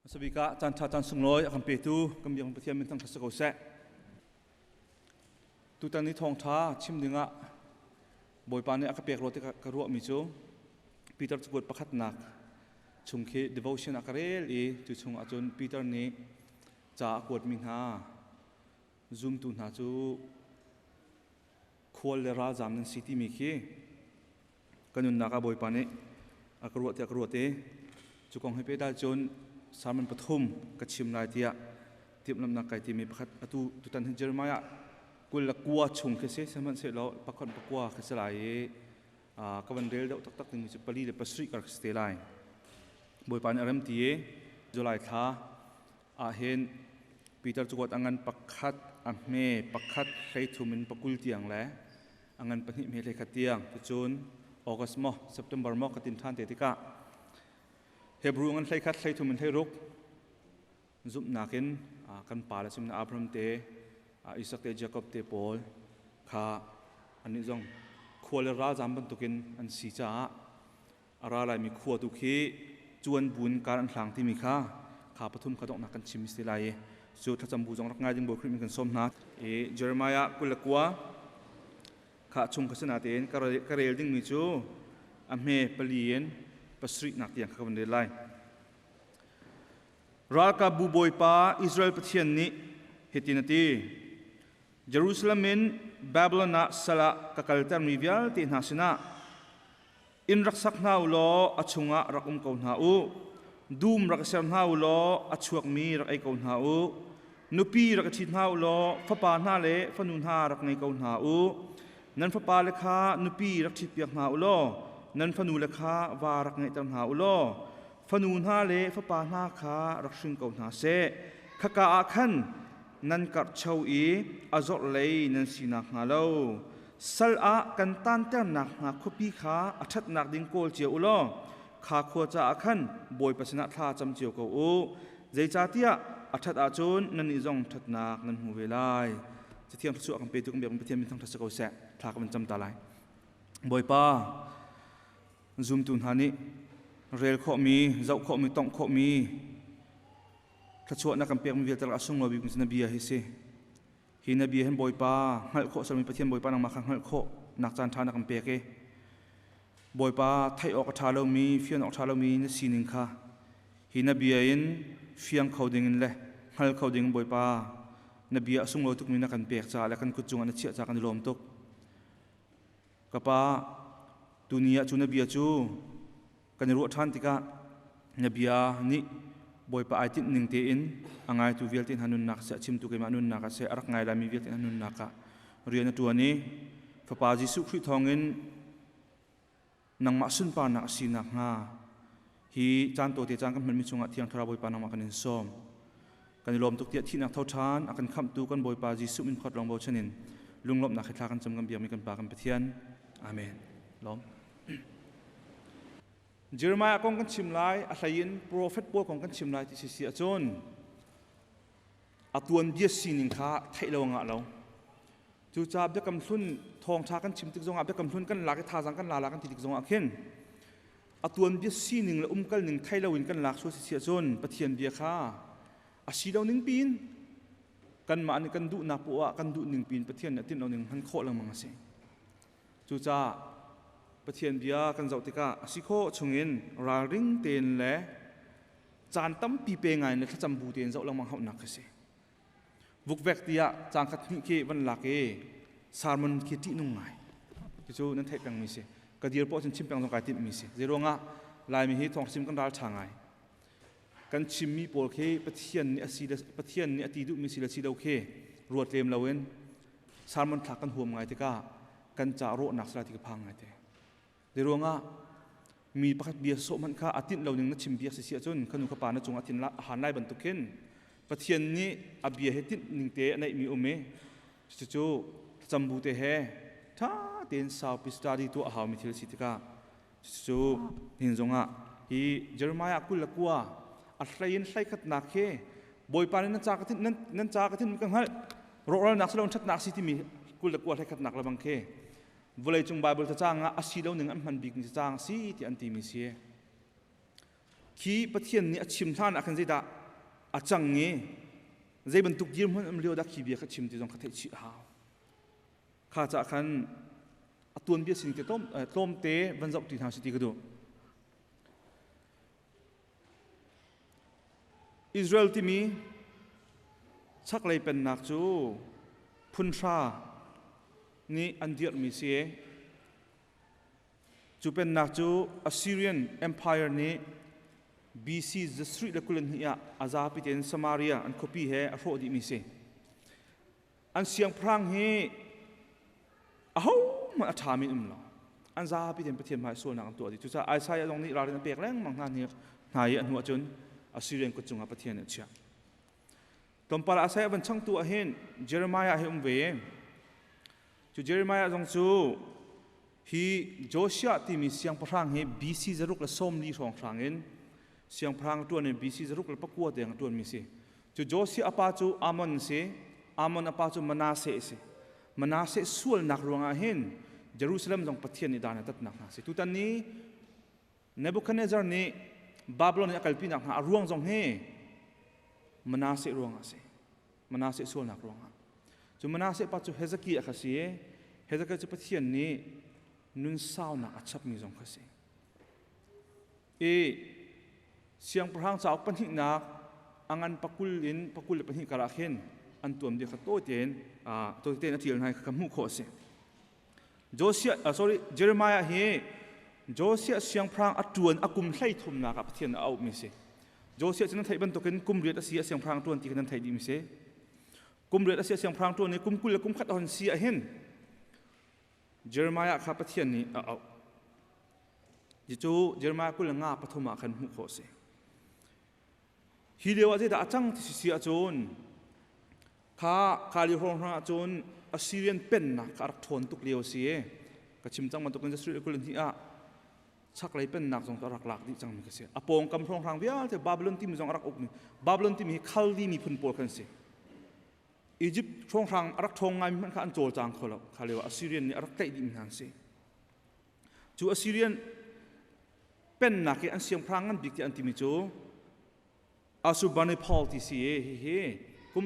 Hmasabik ah caan ṭha caan sunglawi a kan petu kan biak Pathian min thangṭhat si ko seh. Tutan ni thawngṭha chim dingah Bawipa nih a ka pek rua ti ka ruahmi cu Peter cakuat pakhatnak chung khi devotion a ka rel i cu chung ahcun Peter nih ca a kuatmi hna zumtu hna cu khual le ralzam nan si timi khi ka nunnak ah Bawipa nih a ka ruah tiah ka ruat i cu kong he pehtlai cun sermon pathum ka chim lai tiah timhlamhnak kai timi pakhat atu tutan hi Jeremiah 29 chung khi si sihmanhsehlaw pakhat pakua khi si lai i ka van rel deuh taktak dingmi cu 4 le 7 kar khi si te lai. Bawipa nih a rem ti i July thla ah hin Peter cakuat a ngan pakhat a hme pakhat hleithum in pakul tiang le a ngan pahnih hme hlei khat tiang ticun August maw September maw ka tin ṭhan te tikah Hebrew ngan hlei khat hleithum in hleiruk zumhnak in kan pa le simna Abraham te Isak te Jacob te pawl kha annih zong khua le ralzam bantukin an si caah a ra laimi khua tu khi cuan buin kar an hlang timi kha kha pathum kha donghnak kan chim si lai i cu thlacam bu zong rak ngai ding Bawi Khrih min kan sawm hna. I Jeremiah 29 kha chung kha si natein ka rel dingmi cu a hme pali in pasarihnak tiang kha ka van rel lai. Ralkapbu Bawipa Israel Pathian nih hitin a ti: Jerusalem in Babylon ah sal ah ka kaltermi vialte hna sinah Inn rak sak hna u law a chungah rak um ko hna u. Dum rak i ser hna u law a chuakmi rak ei ko hna u. Nupi rak i ṭhit hna u law fapa hna le fanu hna rak ngei ko hna u. Nan fapale kha nupi rak ṭhitpiak hna u law nan fanule kha va rak ngeihter hna u law fanu hna le fapa hna kha rak hring ko hna seh. Khaka ah khan nan karhcho i a zorhlei nan si nakhnga lo sal ah kan taanternak hna khuapi kha a ṭhatnak ding kawl cio u law kha khua caah khan Bawipa sinah thla cam cio ko u. Zeicahtiah a ṭhat ahcun nannih zong ṭhatnak nan hmu ve lai. Cathiang thluachuah kan petu kan biak Pathian min thangṭhat si ko seh. Thla ka van cam ta lai. Bawipa, zumtu hna nih rel khawhmi, zoh khawhmi, tongh khawhmi thluachuah na kan pekmi vialte a sunglawi bik na bia hi si. Hi na bia hin Bawipa hngalh khawh sermi Pathian Bawipa nangmah kha hngalh khawh nak caan ṭha na kan pek i Bawipa theih awk a ṭha lomi fian awk ṭha lomi na sining kha hi na bia in fiang kho ding in le hngal kho ding in Bawipa na bia a sunglawi tukmi na kan pek caah le kan kut cungah na chiah caah kan i lawm tuk. Ka pa, tuni ah cu na bia cu kan i ruah ṭhan tikah na bia nih Bawipa ai tinh ning tein a ngaitu vialte hna nunnak seh a chimtu keimah nunnak ah seh a rak ngai laimi vialte hna nunnak ah rian a ṭuan i Fapa Jesuh Khrih thawngin nangmah sunparnak a si nakhnga hi caan tawite caan kan hmanmi chungah Thiang Thlarau Bawipa nangmah kan in sawm. Kan i lawm tuk tiah thihnak tho ṭhan a kan khamhtu kan Bawipa Jesuh min khawt lawng bochan in lunglawmhnak he thla kan cam kan biakmi kan Pa kan Pathian. Amen. Lawm. Jeremiah kong kan chim lai, a hleiin profet pawl kong kan chim lai ti si si ahcun a tuanbia sining kha theih lo ngah lo. Cucaah biakam hlun thawngṭha kan chim tik zongah biakam hlun kan lak i thazaang kan la la kan ti tik zongah khin a tuanbia sining le umkal ning thei loin kan lak sual si si ahcun Pathian bia kha a si lo ning piin kanmah nih kan duhnak poah kan duh ning piin Pathian nih a tinh lo ning hman khawh lengmang a si. Cucaah Pathian bia kan zoh tikah a si khawh chungin ralring tein le caan tampi pe ngai in le thlacam bu tein zoh lengmang hauhnak khi si. Vukvek tiah caan khat hnih khi van lak i sermon khi ṭihnung ngai. Cucu nan theih pengmi si. Ka dir poah cun chim peng zong kai timhmi si. Zeiruangah Laimi hi thawngchim kan ral ṭha ngai. Kan chimmi pawl khi Pathian nih a si le Pathian nih a ti duhmi si le si lo khi ruat lem loin sermon thlak kan huam ngai tikah kan ca rawhnak sala ti ka phang ngai te. Zeiruangah mi pakhat bia sawh hmanh kha a tinh lo ning na chim biak si si ahcun khanu kha pa na cung a thin a han lai bantuk khin Pathian nih a bia he tinh ning te a neih mi um i cucu thlacam bu te he ṭha tein saupi study tuah a hau mi thil si tikah cucu hin zongah hi Jeremiah 29 a hlei in hlei khatnak khi Bawipa nih nan ca ka thin nan ca ka thin ka hngalh rawhralnak si lo ṭhatnak si timi 29 hlei khatnak lebang khi vawleicung Baibal cacang ah a si lo ning an hman bik mi cacang si ti an timi si. Khi Pathian nih a chim hlan ah khan zeidah a cang i zei bantuk dirhmun um lio dah khi bia kha chim ti zong kha theih chih a hau. Kha cah khan a tuanbia sining te tlawmte van zoh ti hna si ti ka duh. Israel timi chaklei pennak cu phunhra nih an dirhmi si. Cu pennak cu Assyrian Empire nih BC 122 ah a zapi tein Samaria an khuapi he a hrawh dihmi si. An siangpahrang hi ahohmanh a ṭhami an um lo. An zapi tein Pathian hmai sualnak an tuah dih. Cucaah Isaiah zong nih ralrin a pek lengmang hna hna i a hnu ahcun Assyrian kut cungah Pathian nih a chiah. Tlawmpal ah Isaiah van changtu ah hin Jeremiah hi um ve. Cu Jeremiah zong cu hi Josiah timi siangpahrang hi BC 140 hrawnghrang in siangpahrang ṭuan in BC 109 tiang a ṭuanmi si. Cu Josiah a pa cu Amon si, Amon a pa cu Manasseh a si. Manasseh sualnak ruangah hin Jerusalem zong Pathian nih dan a tatnak hna si. Tutan ni Nebuchadnezzar nih Babylon in a kalpinak hna a ruang zong hi Manasseh ruangah a si. Manasseh sualnak ruangah. Cu Manasseh pa cu Hezekiah kha si i Hezekiah cu Pathian nih nun saunak a chapmi zong kha si. I siangpahrang cauk pahnihnak a ngan pakul in pakul le pahnih karah khin an tuam dih kha tawi tein tawi tein a ṭial hna kha hmuh khawh a si. Josiah sorry Jeremiah hi Josiah siangpahrang a ṭuan a kum hlei thumnak ah Pathian a auhmi si. Josiah cu nan theih bantukin kum riat a si a siangpahrang ṭuan ti kha nan theih dihmi si. Kum riat a si a siangpahrang ṭuan i kum 20 le kum khat a hon si ah hin Jeremiah kha Pathian nih a auh. Cu Jeremiah 25 pathum ah khan hmuh khawh a si. Hi lio ah zeidah a cang ti si ahcun kha kha lio hrawng ah cun Assyrian pennak kha a rak ṭhawn tuk lio a si i ka chim cang bantukin Israel 22 ah chaklei pennak zong cu a rak lak dih cangmi ka si. A pawngkam hrawnghrang vialte Babylon timi zong a rak ukmi Babylon timi hi Khaldi miphun pawl khan si. Egypt hrawnghrang a rak ṭhawng ngaimi hmanh kha an cawlcang kho lo. Kha lio ah Assyrian nih a rak tlaih dihmi hna an si. Cu Assyrian pennak i an siangpahrang ngan bik tiah an timi cu Ashurbanipal ti si i hihi kum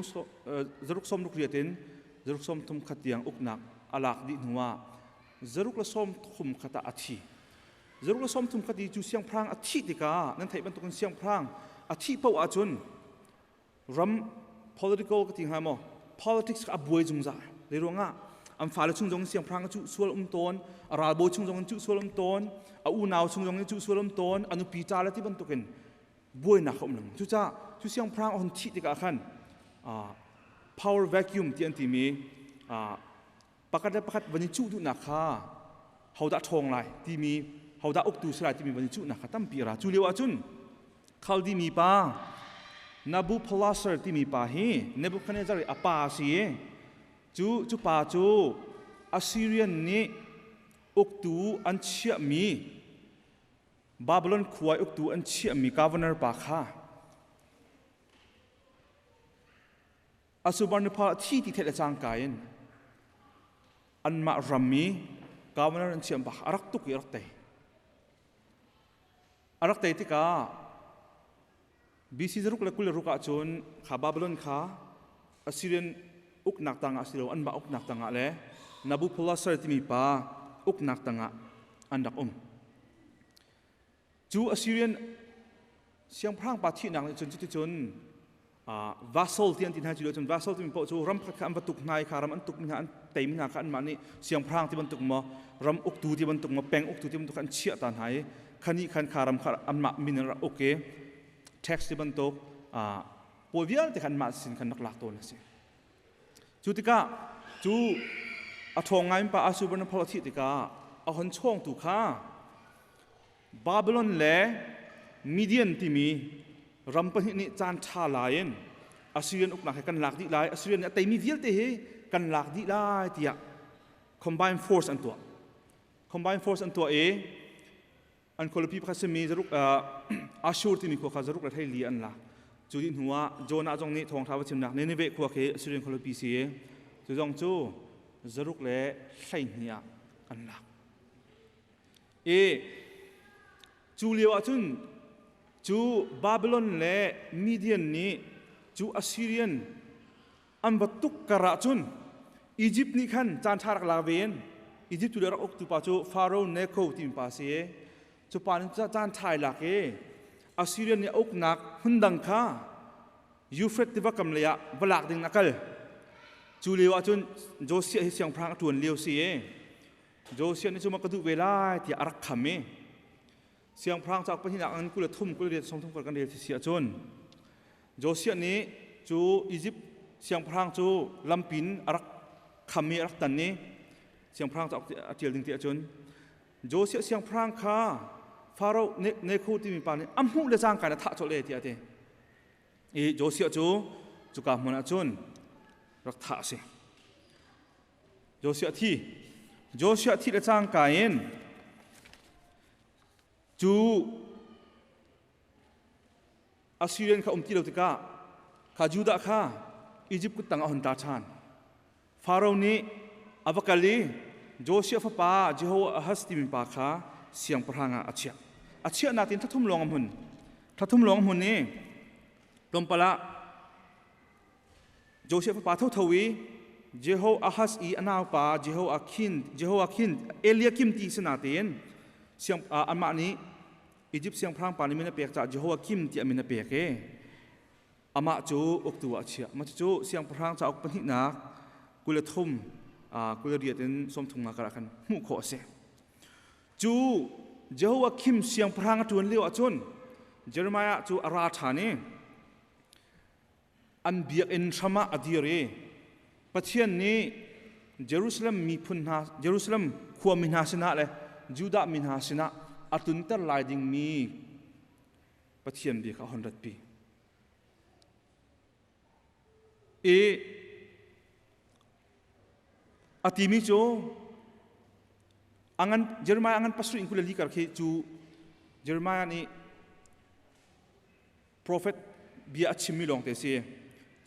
zaruk sawm ruk riat in zaruk sawm thum khat tiang uknak a lak dih hnuah zaruk le sawm thum khat ah a thi. Zaruk le sawm thum khat i cu siangpahrang a thih tikah nan theih bantukin siangpahrang a thih paoh ahcun ram political ka ti hnga maw politics a buai zungzal le ruangah an fale chung zong siangpahrang cu sual um tawn a ralbawi chung zong cu sual um tawn a unau chung zong cu sual um tawn a nupi ca le ti bantukin buainak a um lengmang cucaah cu siangpahrang a hun thih tikah khan power vacuum ti an timi pakhat le pakhat van i cuh duhnak kha hodah ṭhawng lai timi hodah uktu si lai timi van i cuhnak kha tampi a ra cu lio ahcun Khaldi mi pa Nabopolassar timi pa hi Nebuchadnezzar i a pa a si i cu cu pa cu Assyrian nih uktu an chiahmi Babylon khua i uktu an chiahmi governor pa kha Asubarnipal a thi ti theih le cangka in anmah ram i governor an chiam bak a rak tuk i a rak tei. A rak tei tikah BC 126 ahcun kha Babylon kha Assyrian uknak tangah si lo anmah uknak tangah le Nabopolassar timi pa uknak tangah an rak um. Cu Assyrian siangpahrang pa thihnak nih cun cuticun vassal ti an ti hna cu cun vassal timi paoh cu ram khat kha an va tuk hna i kha ram an tuk mi hna an tei mi hna kha anmah nih siangpahrang ti bantuk maw ram uktu ti bantuk maw peng uktu ti bantuk kha an chiah ta hna i khani khan kha ram kha anmah min in rak uk i tax ti bantuk pawl vialte kha anmah sin khan rak lak tawn a si. Cu tikah cu a ṭhawng ngai pa Ashurbanipal a thih tikah a hon chawngtu kha Babylon le Midian timi ram pahnih nih caan ṭha lai in Assyrian uknak he kan lak dih lai, Assyrian nih a teimi vialte hi kan lak dih lai tiah combine force an tuah. Combine force an tuah i an khualipi pakhat simi zaruk Ashur timi khua kha zaruk le thei li an lak. Cu dih hnu ah Jonah zong nih thawngṭha va chimnak Nineveh khua khi Assyrian khualipi si i cu zong cu zaruk le 12 ah an lak. I cu lio ahcun Cu Babylon le Median nih cu Assyrian an va tuk kar ah cun Egypt nih khan caan ṭha rak la ve in Egypt tu le rak uktu pa cu Pharaoh Necho timi pa a si i cu pa nih caan ṭha i lak i Assyrian nih a uknak hmun dang kha Euphrates tiva kam lei ah va lak ding a kal. Cu lio ah cun Josiah hi siangpahrang a ṭuan lio si i Josiah nih cu ma ka duh ve lai tiah a rak kham i Siangpahrang cauk pahnihnak an 23 28 30 kan rel si ahcun Josiah nih cu Izipt siangpahrang cu lampin a rak kham i a rak tan i siangpahrang cauk a ṭial ding ti ahcun Josiah siangpahrang kha Pharaoh Necho timi pa nih a hmuh le cangka in a thah colh e tiah a ti. I Josiah cu cuka hmun ah cun rak thah a si. Josiah thi. Josiah thi le cangka in Cu Assyrian kha um ti lo tikah kha Judah kha Egypt kuttang a hun ta ṭhan. Faro nih a va kal i Josiah fapa Jehoahaz timi pa kha siangpahrang ah a chiah. A chiah natin thla lawng a hmun. Thla thum lawng a hmun i tlawmpal ah Joseph fapa thotho i Jehoahaz i a naupa Jehoiakhin Jehoiakhin Eliakim ti si natein siang amah nih Egypt siangpahrang pa nih min a pek caah Jehoiakim tiah min a pek i amah cu uktu ah a chiah. Mah cucu siangpahrang cauk pahnihnak 23 28 in 30 nga karah khan hmuh khawh a si. Cu Jehoiakim siangpahrang a ṭuan lio ahcun Jeremiah cu a ra ṭhan i An biakinn hram ah a dir i Pathian nih Jerusalem miphun hna Jerusalem khuami hna sinah le Judah mi hna sinah a tlunter lai dingmi Pathian bia kha a hon ratpi. I a timi cu angan Jeremiah angan pasarih in 24 kar khi cu Jeremiah nih Profet bia a chimmi lawngte a si.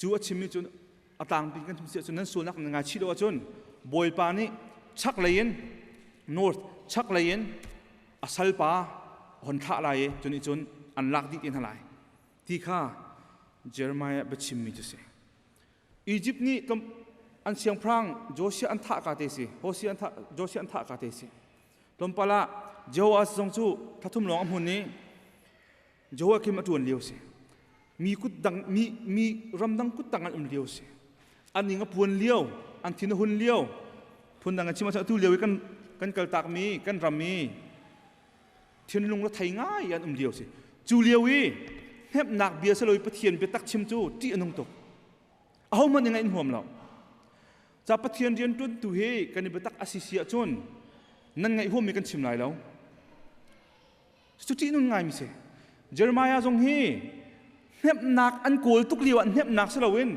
Cu a chimmi cu a tlangpi kan chim si ahcun nan sualnak nan ngaichih lo ahcun Bawipa nih chaklei in north chaklei in a salpa hon thlah lai i cu nih cun an lak dih te hna lai ti kha Jeremiah biachimmi cu si. Egypt nih an siangpahrang Josiah an thah ka te si. Hosea an thah Josiah an thah ka te si. Tlawmpal ah Jehoash zong cu thla thum lawng a hmun i Jehoiakim a ṭuan lio si. Mi kut dang mi mi ramdang kut tang an um lio si. An ing a puan lio, an thin a hun lio. Phundang an chim ahcun atu lio i kan kan kaltak mi, kan ram i thinlung la thei ngai an um lio si. Cu lio i hnemhnak bia si lo i Pathian biatak chim cu ṭih a nung tuk. Ahohmanh nih ngaih in huam lo. Ca Pathian rian ṭuantu hi kan i biatak a si si ahcun nan ngaih huammi kan chim lai lo. Cu ṭihnung ngaimi si. Jeremiah zong hi hnemhnak an kawl tuk lio ah hnemhnak si loin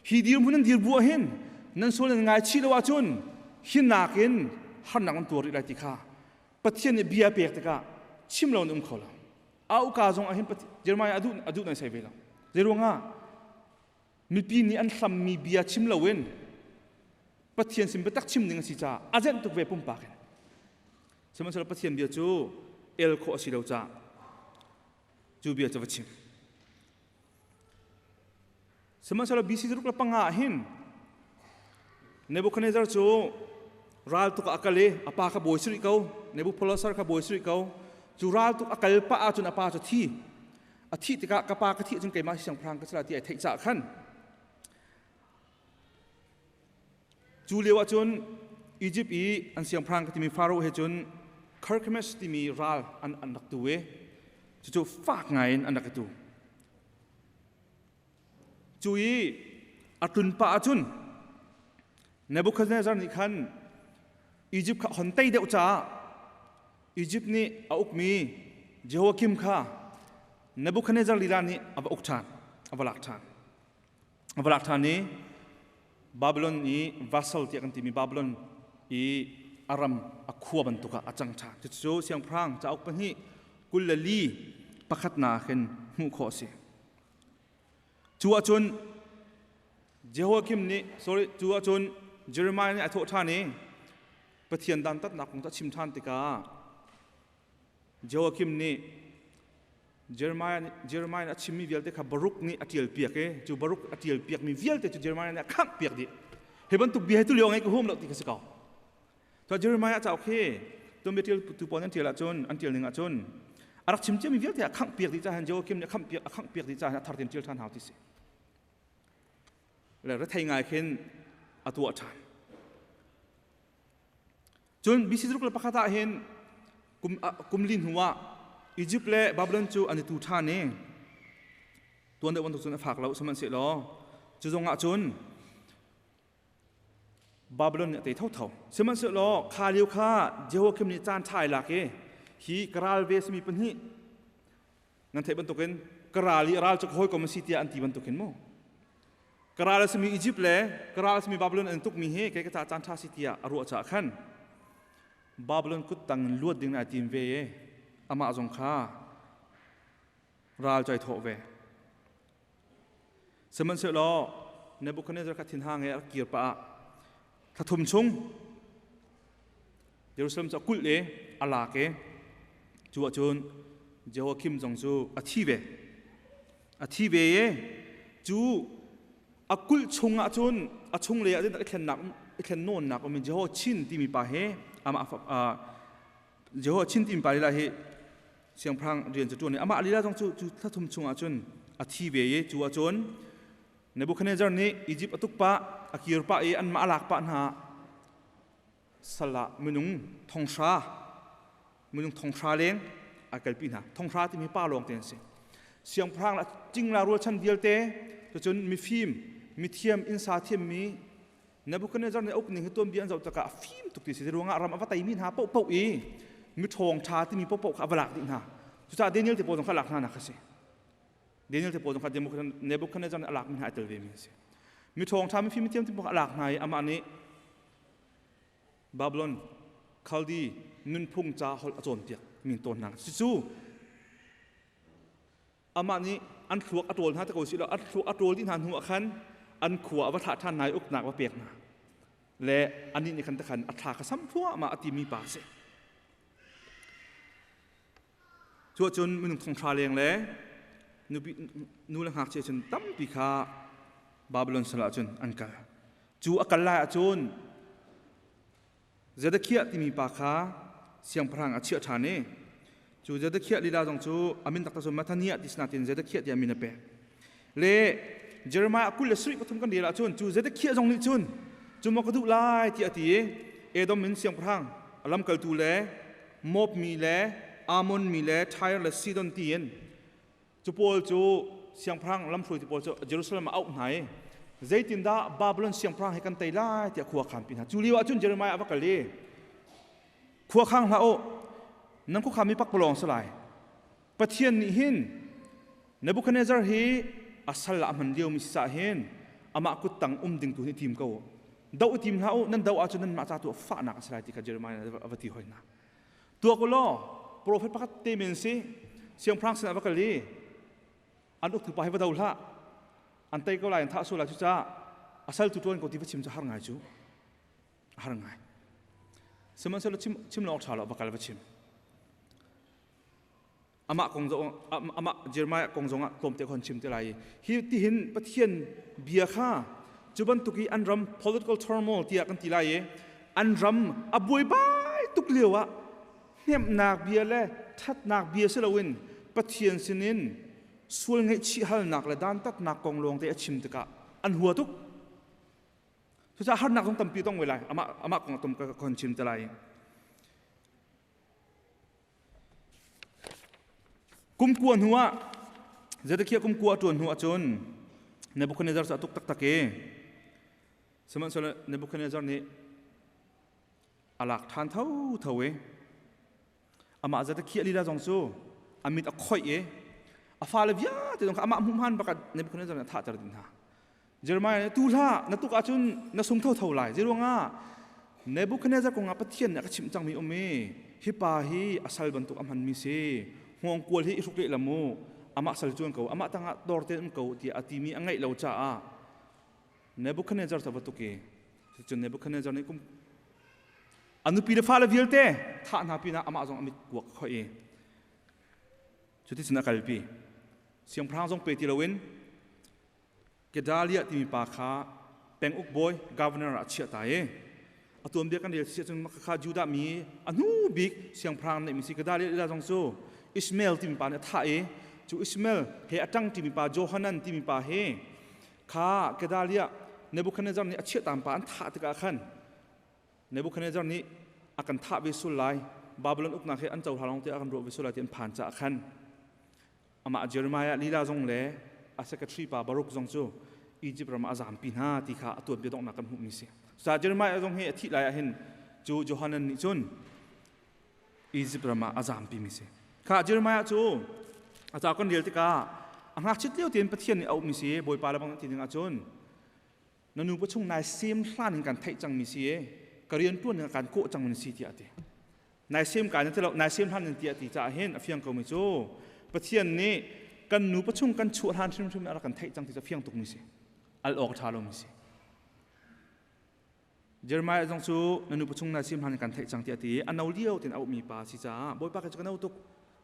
hi dirhmun an dir bu ah hin nan sual nan ngaichih lo ahcun hi nakin harnak nan tuar rih lai ti kha Pathian nih bia pek tikah chim lo in um kho lo. A uka zong ah hin Jeremiah a duh nan sai ve lo. Zeiruangah mipi nih an hlammi bia chim loin Pathian sin biatak chim ding a si caah a zenh tuk ve pumpak in. Sihmanhsehlaw Pathian bia cu el khawh a si lo caah cu bia cu va chim. Sihmanhsehlaw BC 65 ah hin Nebuchadnezzar cu ral tuk ah a kal i a pa kha bawi si rih ko Nebuchadnezzar kha bawi si rih ko cu ral tuk a kal pah ahcun a pa cu thi a thih tikah ka pa ka thih cun keimah siangpahrang ka si lai ti ai theih caah khan cu lio ah cun Egypt i an siangpahrang ka timi Pharaoh he cun Carchemish timi ral an rak tu i cucu fak ngai in an rak i tu cu i a tlun pah ahcun Nebuchadnezzar nih khan Egypt kha hon tei deuh caah Egypt nih a ukmi Jehoiakim kha Nebuchadnezzar lila nih a va uk ṭhan, a va lak ṭhan. A va lak ṭhan i Babylon i vassal tiah kan timi Babylon i a ram a khua bantuk ah a cang ṭhan. Cucu siangpahrang cauk pahnih 24 pakhatnak hin hmuh khawh a si. Cu ahcun Jehoiakim nih sorry cu ahcun Jeremiah nih a thawh ṭhan i Pathian dantatnak kong cu a chim ṭhan tikah Jehoiakim nih Jeremiah Jeremiah a chimmi vialte kha Baruk nih a ṭial piak i cu Baruk a ṭial piakmi vialte cu Jeremiah nih a khangh piak dih. Hi bantuk bia hi tulio ngei ka huam lo ti kha si ko. To Jeremiah cauk hi tuanbia ṭial tu pawl an ṭial ahcun an ṭial ning ahcun a rak chim ciami vialte a khangh piak dih caah Jehoiakim nih a khangh piak a khangh piak dih caah a thar tein ṭial ṭhan hau ti si. Le rethei ngai khin a tuah ṭhan. Cun BC 61 ah hin kum kum li hnu ah Egypt le Babylon cu an i tu ṭhan i tuan deuh bantuk cun a fak lo sihmanhsehlaw cu zong ah cun Babylon nih a tei thotho. Sihmanhsehlaw kha lio kha Jehoiakim nih caan ṭha ai lak i hi ka ral ve simi pahnih nan theih bantukin ka ral i ral cu ka hawikom a si tiah an ti bantukin mu ka ral a simi Egypt le ka ral a simi Babylon an tukmi hi kei ka ca caan ṭha si tiah a ruah caah khan Babylon kut tang in luat ding ai tim ve i amah zong kha ral cu ai thawh ve. Sihmanhsehlaw Nebuchadnezzar kha thinhang he a rak kir pah ah thla thum chung Jerusalem cu a kulh i a lak i cu ahcun Jehoiakim zong cu a thi ve. A thi ve i cu a kulh chung ahcun a chunglei ah i thlennak i thlen nawnnak um in Jehoiachin timi pa he amah Jehoiachin timi pa lila hi siangpahrang rian cu ṭuan i amah lila zong cu cu thla thum chung ahcun a thi ve i cu ahcun Nebuchadnezzar nih Egypt a tuk pah a kir pah i anmah a lak pah hna sal ah minung thonghra minung thonghra leng a kalpi hna thonghra timi pa lawng te an si siangpahrang le cingla rualchan vialte cucun mifim mithiam innsa thiammi Nebuchadnezzar nih a uk ning hi tuanbia an zoh tikah a fim tuk ti si ruangah ram a va teimi hna paohpaoh i miṭhawng ṭha timi paohpaoh kha a va lak dih hna cucaah Daniel te pawl zong kha a lak hna nak a si Daniel te pawl zong kha Nebuchadnezzar nih a lakmi hna ai tel vemi an si miṭhawng ṭha mifim mithiam ti pawl kha a lak hna i amah nih Babylon Khaldi nunphung ca holh a cawnpiak mi tawn hna cucu amah nih an thluak a ṭawl hna te ko si lo an thluak a ṭawl dih hna hnu ah khan an khua a va thlah ṭhan hna i uknak va pek hna le anih nih khan te khan a thla kha sam thluahmah a timi pa a si cu ahcun minung thonghra leng le nu le ngakchia cun tampi kha Babylon sal ah cun an kal cu a kal lai ahcun Zedekiah timi pa kha siangpahrang a chiah ṭhan i cu Zedekiah lila zong cu a min taktak cu Mattaniah ti si nain Zedekiah tiah min a pek. Le Jeremiah 23 kan rel ahcun cu Zedekiah zong nih cun cu maw ka duh lai tiah a ti i Edom in siangpahrang a lamkaltu le Moab mi le Ammon mi le Tyre le Sidon tiin Cu pawl cu siangpahrang lamhruaitu pawl cu Jerusalem ah a auh hna i zeitindah Babylon siangpahrang he kan tei lai tiah khua khanpi hna. Cu lio ah cun Jeremiah a va kal i khua khang hlah u, nan khuakhan mi pakpalawng si lai. Pathian nih hin Nebuchadnezzar hi a sal ah a hman liomi si caah hin amah kuttang um ding tu hi tim ko u. Do i tim hlah u, nan do ahcun nanmah ca tu ah fahnak a si lai ti kha Jeremiah a va ti hoi hna. Tuak u law profet pakhat te men si siangpahrang sinah va kal i an uktu pa hi va do hlah an tei ko lai an thah sual lai cucaah a sal tu ṭuan ko ti va chim cu har ngai cu har ngai sihmanhsehlaw chim chim lawng ṭha lo va kal va chim amah kong zong amah Jeremiah kong zongah tlawmte khon chim te lai i hi tihin Pathian bia kha cu bantuk i an ram political turmoil tiah kan ti lai i an ram a buaibai tuk lio ah hnemhnak bia le ṭhatnak bia si loin Pathian sinin sual ngaihchih halnak le dantatnak kong lawng te a chim tikah an hua tuk cucaah harnak zong tampi tong ve lai amah amah kong tom ka khon chim te lai Kum kua hnuah Zedekiah kum kua a ṭuan hnu ahcun Nebuchadnezzar cu a tuk taktak i sihmanhsehlaw Nebuchadnezzar nih a lak ṭhan thotho i amah Zedekiah lila zong cu a mit a khoih i a fale vialte zong kha amah hmuh hman bak ah Nebuchadnezzar nih a thahter dih hna. Jeremiah nih tu hlah na tuk ahcun na sung thotho lai zeiruangah Nebuchadnezzar kongah Pathian nih a ka chimh cangmi um i hi pa hi a sal bantuk a hmanmi si hngawngkual hi i hruk lehlam u amah sal cuan ko amah tangah dawr te um ko tiah a timi a ngaih lo caah Nebuchadnezzar cu a va tuk i cun Nebuchadnezzar nih kum a nupi le fale vialte thah hna pinah amah zong a mit kuak khoi i. Cuticun a kalpi. Siangpahrang zong pe ti loin Gedaliah timi pa kha penguk bawi governor ah a chiah ta i a tuanbia kan rel si ahcun kha Judah mi a hnu bik siangpahrang neihmi si Gedaliah zong cu Ishmael timi pa nih a thah i cu Ishmael he a ṭang timi pa Johanan timi pa he kha Gedaliah Nebuchadnezzar nih a chiahtam pa an thah tikah khan Nebuchadnezzar nih a kan thah ve sul lai Babylon uknak he an cohlang lawng te a kan ruah ve sul lai ti an phan caah khan amah Jeremiah lila zong le a secretary pa Baruch zong cu Egypt ram ah a zampi hna ti kha a tuanbia donghnak kan hmuhmi si. Cucaah Jeremiah zong hi a thih lai ah hin cu Johanan nih cun Egypt ram ah a zampi mi si. Kha Jeremiah cu a ca kan rel tikah a ngakchit lio tein Pathian nih a auhmi si Bawipa le bang ti ding ahcun na nu pachung nai sem hlan in kan theih cangmi si e ka rian tuan in kan kawh cangmi si tiah a ti. Nai sem kai na ti lo nai sem hlan in tiah ti caah hin a fiang ko mi cu Pathian nih kan nu pachung kan chuah hlan hrimhrim a rak kan theih cang ti cu a fiang tuk mi si. Al awk ṭha lo mi si. Jeremiah zong cu na nu pachung nai sim hlan in kan theih cang tiah ti a no lio tin a ummi pa si caah Bawipa ka cu ka no tuk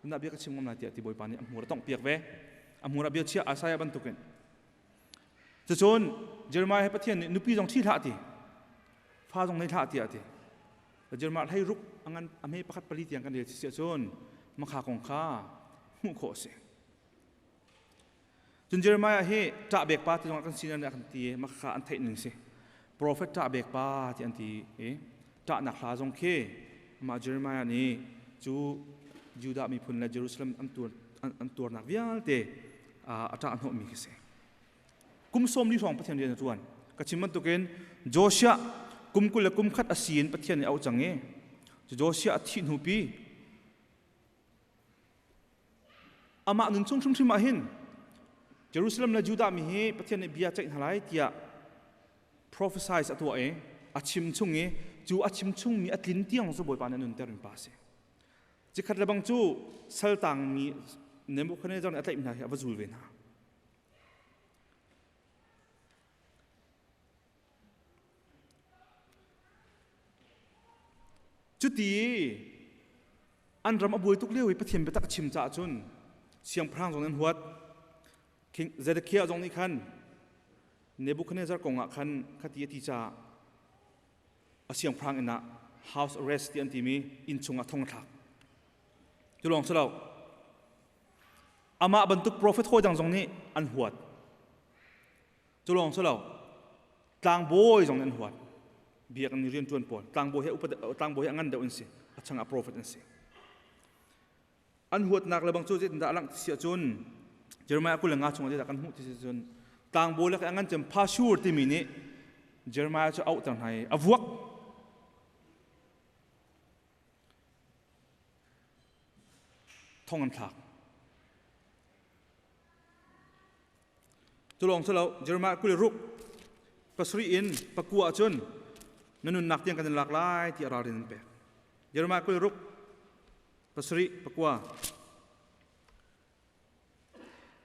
na bia ka chim ngam lai tiah ti Bawipa nih a hmur a tongh piak ve a hmur a bia chia Isaiah bantukin cucun Jeremiah he Pathian nih nupi zong ṭhi hlah ti fa zong nei hlah tiah ti Jeremiah hlei ruk a ngan a hme pakhat pali tiang kan rel si ahcun makha kong kha hmuh khawh a si Cun Jeremiah hi ṭahbek pa ti zongah kan sinar nih a kan ti i makha an theih ning si. Profet ṭahbek pa ti an ti i ṭahnak hla zong khi amah Jeremiah nih cu Judah miphun le Jerusalem an tuar an tuarnak vialte a ṭah hnawhmi khi si. Kum 40 hrawng Pathian rian a ṭuan. Ka chim bantukin Joshua kum 21 a si in Pathian nih a auh cang i Joshua a thih hnupi Amah nun chung hrimhrim ah hin Jerusalem le Judah mi hi Pathian nih bia ceih hna lai tiah prophesize a tuah i a chim chung i cu a chim chungmi a tlin tiang cu Bawipa nih a nunter mi pa a si. Cikhat le bang cu saltang mi Nebuchadnezzar nih a tlaih hna hi a va zul ve hna. Cuti an ram a buai tuk lio i Pathian biatak a chim caah cun siangpahrang zong an huat. King Zedekiah zong nih khan Nebuchadnezzar kong ah khan khati a ti caah a siangpahrang inn ah house arrest ti an timi inn chungah thong a thlak. Cu lawng si lo. Amah bantuk profet hawi dang zong nih an huat. Cu lawng si lo. Tlangbawi zong nih an huat. Biakinn i rianṭuan pawl tlangbawi he upa tlangbawi he a ngan deuh an si. A chang ah profet an si. An huatnak le bang cu zeitindah a langh ti si ahcun Jeremiah 25 chungah zeidah kan hmuh ti si cun tlangbawi lak i a ngan cem Pashur timi nih Jeremiah cu a auhter hna i a vuak. Thong an thlak. Cu lawng si lo, Jeremiah 26 pasarih in pakua ahcun na nunnak tiang kan in lak lai tiah ralrin an pek. Jeremiah 26 pasarih pakua.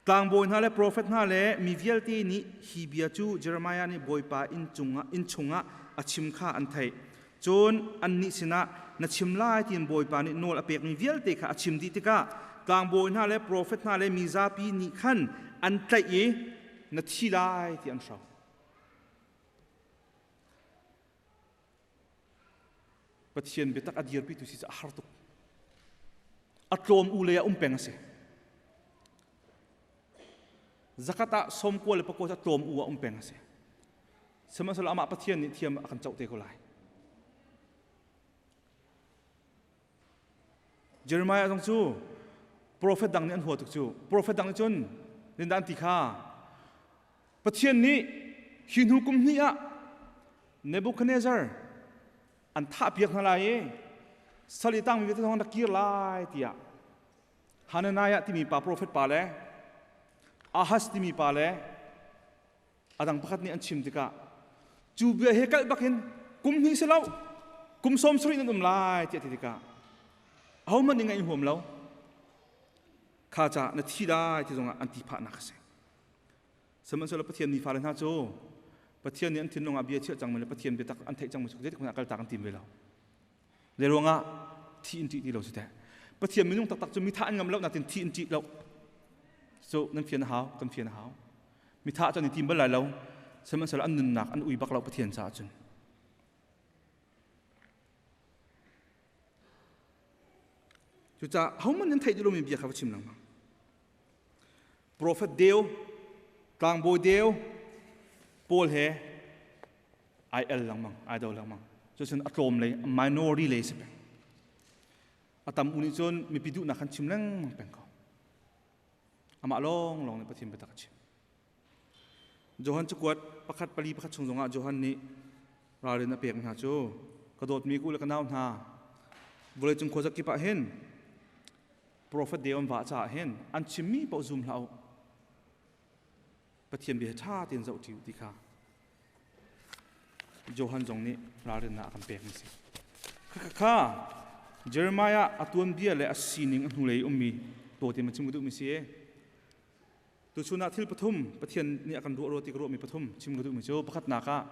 Tlangbawi hna le profet hna le mi vialte nih hi bia cu Jeremiah nih Bawipa inn cungah inn chungah a chim kha an theih. Cun annih sinah na chim lai tiin Bawipa nih nawl a pekmi vialte kha a chim dih tikah tlangbawi hna le profet hna le mi zapi nih khan an tlaih i na thi lai ti an hro. Pathian biatak a dirpitu si cu a har tuk. A tlawm u lei ah um peng a si. Zakat ah sawmkua le pakua cu a tlawm u ah um peng a si. Sihmanhsehlaw amah Pathian nih thiam a kan coh te ko lai. Jeremiah zong cu profet dang nih an hua tuk cu. Profet dang nih cun rindah an ti kha Pathian nih hi hnu kum hnih ah Nebuchadnezzar an thahpiak hna lai i sal i tangmi vialte zong an rak kir lai tiah Hananiah timi pa profet pa le Ahaz timi pa le a dang pakhat nih an chim tikah cu bia he kalh bakin kum hnih si lo kum 70 nan um lai tiah ti tikah ahohmanh nih ngaih huam lo kha ca na thi lai ti zongah an ti phahnak a si. Sihmanhsehlaw Pathian mi fale hna cu Pathian nih an thinlung ah bia chiah cangmi le Pathian biatak an theih cangmi cu zeitik hmanh ah kaltak an tim ve lo. Zei ruangah thi in ṭih ti lo si teh. Pathian minung taktak cu mithah an ngam lo natin thi in ṭih lo. So nan fian a hau, kan fian a hau. Mithah cu an i tim bal lai lo. Sihmanhsehlaw an nunnak an ui bak lo Pathian caah cun. Cucaah hohmanh nan theih duh lomi bia kha va chim lengmang. Profet deu, tlangbawi deu, Paul he ai el lengmang, ai do lengmang. Cucun a tlawm lei, minority lei si peng. A tam u nih cun mipi duhnak kan chim lengmang peng ko. Amah lawng lawng nih Pathian biatak a chim. Johan cakuat pakhat pali pakhat chung zongah Johan nih ralrin a pek hna cu ka dawtmi ku le ka nau hna vawleicung khuazakip ah hin profet deu an vah caah hin an chimmi paoh zum hlah u Pathian bia ṭha tein zoh ṭi u ti kha Johan zong nih ralrinnak a kan pek mi si. Kha Jeremiah a tuanbia le a sining a hnulei ummi tawte ma chim ka duhmi si. Tuchun ah thil pathum Pathian nih a kan ruah rua ti ka ruahmi pathum chim ka duhmi cu pakhatnak ah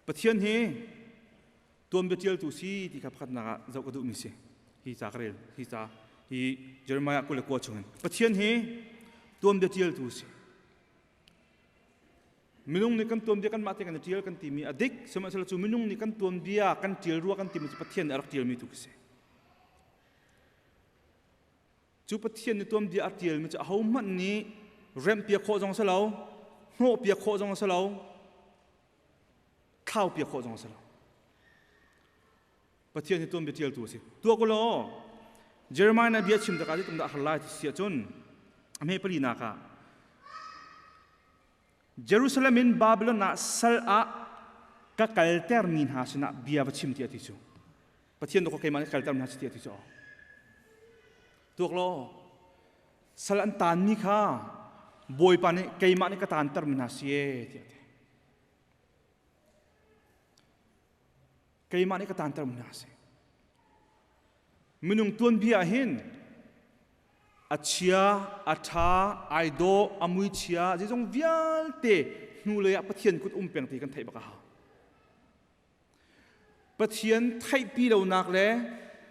Pathian hi tuanbia ṭialtu si ti kha pakhatnak ah zoh ka duhmi si. Hi ca ka rel, hi ca hi Jeremiah 29 chungin Pathian hi tuanbia ṭialtu si. Minung nih kan tuanbia kanmah te kan i ṭial kan timi a dik, sihmanhsehlaw cu minung nih kan tuanbia kan ṭial rua kan timi cu Pathian nih a rak ṭialmi tu khi si. Cu Pathian nih tuanbia a ṭialmi cu ahohmanh nih remhpiak khawh zong a si lo, hnawhpiak khawh zong a si lo, thlaupiak khawh zong a si lo. Pathian hi tuanbia ṭialtu a si. Tuah ku law Jeremiah na bia chim tikah zeitin dah a har lai ti si ahcun a hme palinak ah Jerusalem in Babylon ah sal ah ka kaltermi hna sinah bia va chim tiah ti cu. Pathian dawk keimah nih kalter hna si tiah ti cu. Tuak law sal an taanmi kha Bawipa nih keimah nih ka taantermi hna si e tiah ti. Keimah nih ka taantermi hna si. Minung tuanbia ah hin a chia, a ṭha, ai dawh, a muichia, zeizong vialte hnulei ah Pathian kut um peng ti kan theih bak a hau. Pathian theihpi lonak le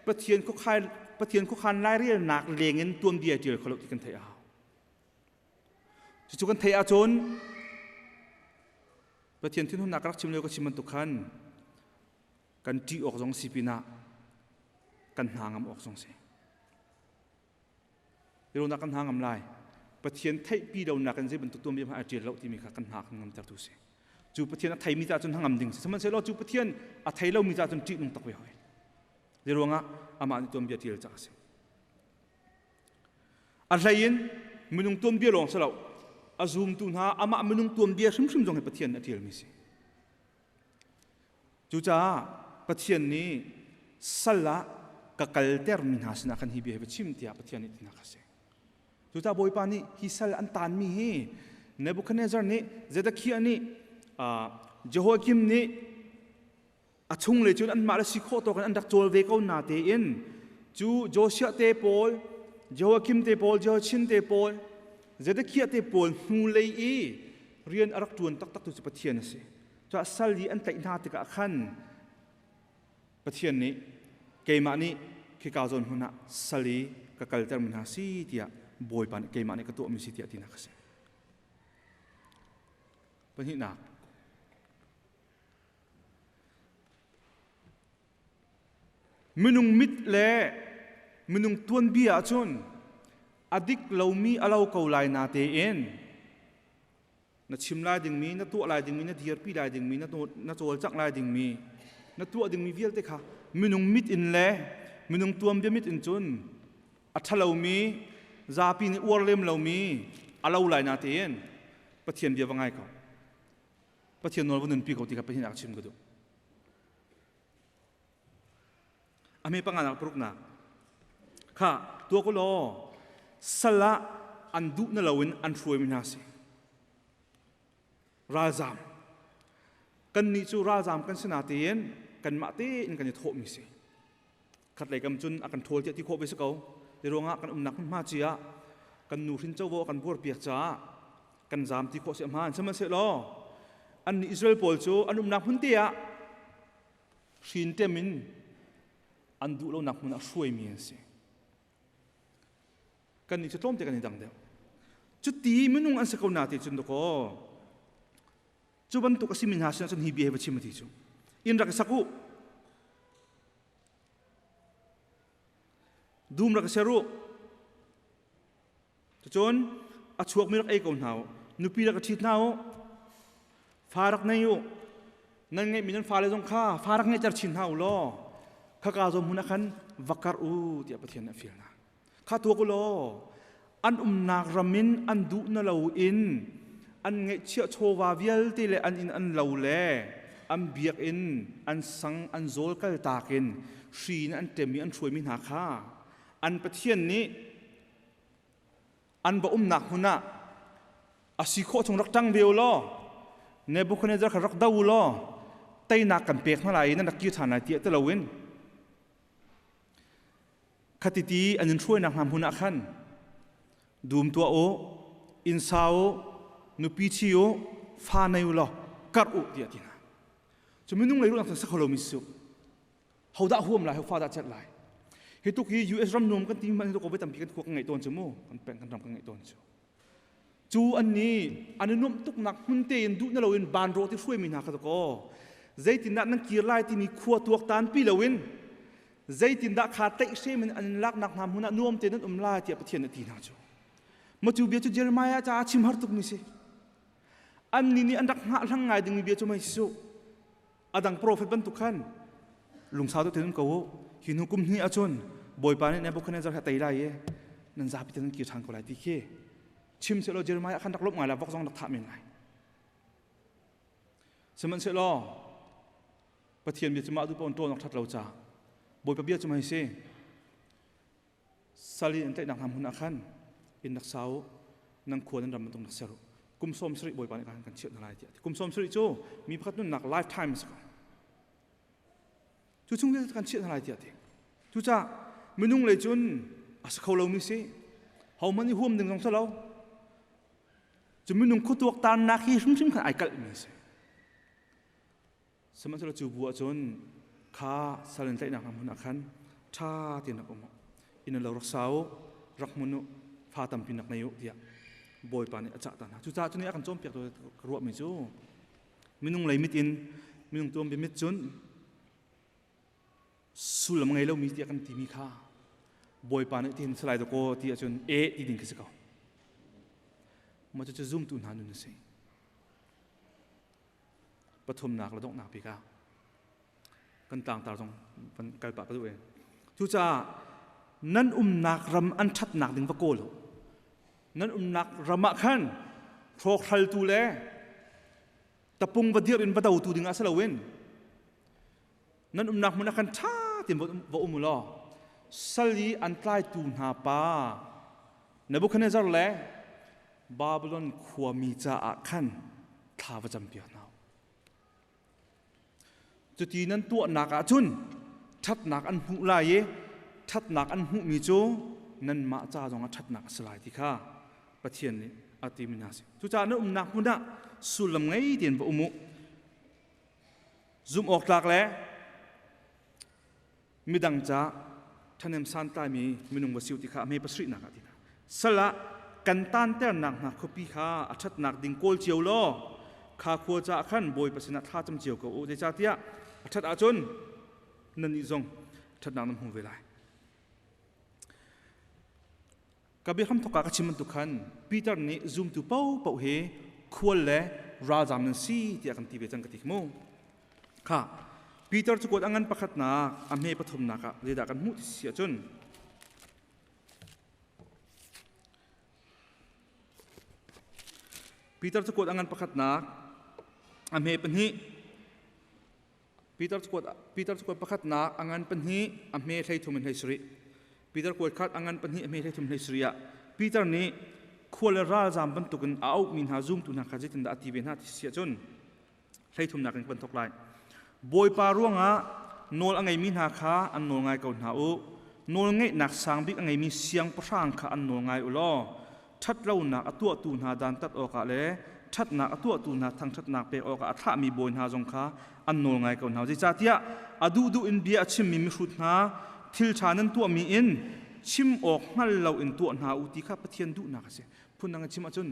Pathian khuakhai Pathian khuakhan lairelnak lengin tuanbia ṭial kho lo ti kan theih a hau. Cucu kan theih ahcun Pathian thinhunnak ka rak chim lio ka chim bantuk khan kan ṭih awk zong si pinah kan hna ngam awk zong si. Ironak kan hna ngam lai. Pathian theihpi lonak in zei bantuk tuanbia hmanh ai ṭial lo timi kha kan hna kan ngamter tu si. Cu Pathian a theimi ca cun hngam ding si. Sihmanhsehlaw cu Pathian a thei lomi ca cun ṭihnung tak ve hoi. Zei ruangah amah nih tuanbia ṭial ca a si. A hlei in minung tuanbia lawng si lo. A zumtu hna amah minung tuanbia hrimhrim zong hi Pathian nih a ṭialmi si. Cucaah Pathian nih sal ah ka kaltermi hna sinah khan hi bia hi va chim tiah Pathian nih tinak a si. Cucaah Bawipa nih hi sal an taanmi hi Nebuchadnezzar nih Zedekiah nih Jehoiakim nih a chunglei cun anmah le si khawh tawk in an rak cawl ve ko na tein cu Josiah te pawl Jehoiakim te pawl Jehoiachin te pawl Zedekiah te pawl hnulei i rian a rak ṭuan taktak tu cu Pathian a si. Cuah sal i an tlaih hna tikah khan Pathian nih keimah nih khika zawn hmun ah sal i ka kaltermi hna si tiah Bawipa nih keimah nih ka tuahmi si tiah tinak a si. Pahnihnak, minung mit le minung tuanbia ahcun a dik lomi a lo ko lai na tein na chim lai dingmi, na tuah lai dingmi, na dirpi lai dingmi, na cawlcangh lai dingmi, na tuah dingmi vialte kha minung mit in le minung tuanbia mit in cun a ṭhalomi, zapi nih uar lem lomi a lo lai na tein Pathian bia va ngai ko. Pathian nawl va nunpi ko ti kha Pathian a chim ka duh. A hme panganak paruknak kha tuah ko law sal ah an duh na loin an hruaimi hna si. Ralzam. Kannih cu ralzam kan si natein kanmah tein kan i thawhmi si. Khatlei kam cun a kan ṭhawl tiah ti khawh ve si ko. Ti ruangah kan umnak hmunhma ci ah kan nu hrin covo a kan buarpiak caah kan zaam ti khawh si a hmaan. Sihmanhsehlaw annih Israel pawl cu an umnak hmun te ah hrin tem in An duh lonak hmun ah hruaimi an si. Kan nih cu tlawmte kan i dang deuh. Cuti minung an si ko na ti cun dakaw cu bantuk a simi hna sinah cun hi bia hi va chim a ti cu. Inn rak i sak u. Dum rak i ser u. Cucun a chuakmi rak ei ko hna u. Nupi rak i ṭhit hna u. Fa rak nei u. Nan ngeihmi nan fale zong kha fa rak ngeihter chin hna u law khaka zawn hmun ah khan va karh u tiah Pathian nih a fial hna. Kha tuak u law an umnak ram in an duh na loin an ngeihchiah chawva vialte le an inn an lo le an biakinn an sang an zawl kaltak in hri in an ṭem i an hruaimi hna kha an Pathian nih an va umnak hmun ah a si khawh chung rak ṭang ve u law Nebuchadnezzar kha rak do u law teinak kan pek hna lai i nan rak kir ṭhan lai tiah ti loin khatiti an in hruainak hna hmun ah khan dum tuah u, inn sa u, nupi ṭhi u, fa nei u law karh u tiah ti hna. Cu minung lei ruahnak sa kho lomi si hodah huam lai ho fa dah celh lai hi tuk hi US ram nuam kan ti man hi ko tampi kan khua kan ngeih tawn cu mu kan peng kan ram kan ngeih tawn cu cu an ni an i nuamh tuknak hmun te in duh na loin ban ro ti hruai mi hna kha ko zeitindah nan kir lai timi khua tuak tan pi loin zeitindah kha tlaih hrem in an laknak hna hmun ah nuam te nan um lai tiah Pathian a ti hna cu ma cu bia cu Jeremiah caah chim har tuk mi si an ni nih an rak hngah hlang ngai dingmi bia cu mei si a dang profet bantuk khan lungsau deuh tein um ko u hi hnu kum hnih ahcun Bawipa nih Nebuchadnezzar kha tei lai i nan zapi te nan kir ṭhan ko lai ti khi chim sehlaw Jeremiah khan rak lawmh ngai la vok zong rak thah men lai sihmanhsehlaw Pathian bia cu mah duh paoh in ṭawn awk ṭhat lo ca Bawipa bia cu mei si Sal in an tlaihnak hna hmun ah khan inn rak sa u, nan khua nan ram bantuk rak ser u. Kum 70 Bawipa nih kan chiah hna lai tiah. Kum 70 cu mi pakhat nunnak lifetime a si ko. Cu chung vialte kan chiah hna lai tiah ti. Cucaah minung lei cun a si kho lomi si. Hohmanh i huam ding zong si lo. Cu minung khuatuak tannak hi hrimhrim khan ai kalhmi a si. Sihmanhsehlaw cu bu ahcun kha sal in tlaihnak hna hmun ah khan ṭha tein rak um u. Inn lo rak sa u, rak hmun u, fa tampi nak nei u tiah Bawipa nih a cah ta hna. Cucaah cu nih a kan cawnpiak ka ruahmi cu minung lei mit in minung tuanbia mit cun sullam ngei lomi tiah kan timi kha Bawipa nih tihin salai dakaw ti ahcun e ti ding khi si ko. Mah cucu zumtu hna nun a si. Pathumnak le donghnak bik ah kan tlangtar zong kan kal pah ka duh e. Cucaah nan umnak ram an ṭhatnak ding va kawl u. Nan umnak ram ah khan hrawkhraltu le tapung va dirh in va dotu ding ah si loin nan umnak hmun ah khan ṭha tein va um u law sal i an tlaitu hna pa Nebuchadnezzar le Babylon khuami caah khan thla va campiak hna u. Cuti nan tuahnak ahcun ṭhatnak an hmuh lai i ṭhatnak an hmuhmi cu nanmah ca zongah ṭhatnak a si lai ti kha Pathian nih a timi hna a si. Cucaah na umnak hmun ah sullam ngei tein va um u. Zumh awk tlak le midang ca ṭhahnem santlaimi minung va si u ti kha a hme pasarihnak ah ti hna. Sal ah kan taanternak hna khuapi kha a ṭhatnak ding kawl cio law kha khua caah khan Bawipa sinah thla cam cio ko u. Zeicahtiah a ṭhat ahcun nannih zong ṭhatnak nan hmu ve lai. Ka biahram thawk ah ka chim bantuk khan Peter nih zumtu paohpaoh hi khual le ralzam nan si tiah kan ti ve cang ka ti mu. Kha Peter cu kuat a ngan pakhatnak a hme pathumnak ah zeidah kan hmuh ti si ahcun Peter cu kuat a ngan pakhatnak a hme pahnih Peter kuat Peter kuat pakhatnak a ngan pahnih a hme 33 in 17. Peter kuat khat a ngan pahnih a hme 33 17 ah Peter nih khua le ralzam bantukin a auhmi hna zumtu hna kha zeitindah a ti ve hna ti si ahcun 33nak in kan thawk lai. Bawipa ruangah nawl a ngeimi hna kha an nawl ngai ko hna u. Nawl ngeihnak sang bik a ngeimi siangpahrang kha an nawl ngai u law ṭhatlonak a tuahtu hna dantat awkah le ṭhatnak a tuahtu hna thangṭhatnak pek awkah a thlahmi bawi hna zong kha an nawl ngai ko hna. Zeicahtiah a duhduh in bia a chimmi mihrut hna, thil ṭha nan tuahmi in chim awk hngal loin tuah hna u ti kha Pathian duhnak a si. Phundang in chim ahcun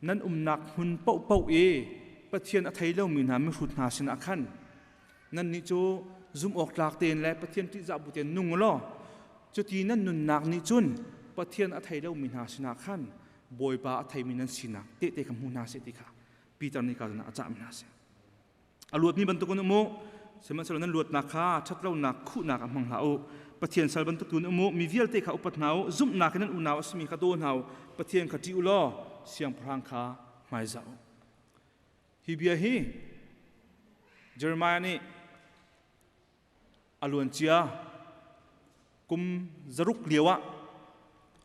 nan umnak hmun paohpaoh i Pathian a thei lomi hna mihrut hna sinah khan nannih cu zumh awk tlak tein le Pathian ṭihzah bu tein nung u law cuti nan nunnak nih cun Pathian a thei lomi hna sinah khan Bawipa a theimi nan sinak tehte kha hmu hna seh ti kha Peter nih ka a cahmi hna a si. A luatmi bantukin um u, sihmanhsehlaw nan luatnak kha ṭhatlonak khuhnak ah hmang hlah u. Pathian sal bantuk tu in um u, mi vialte kha upat hna u, zumhnak in nan unau a simi kha daw hna u, Pathian kha ṭih u law siangpahrang kha hmaizah u. Hi bia hi Jeremiah nih a luancia kum zaruk lio ah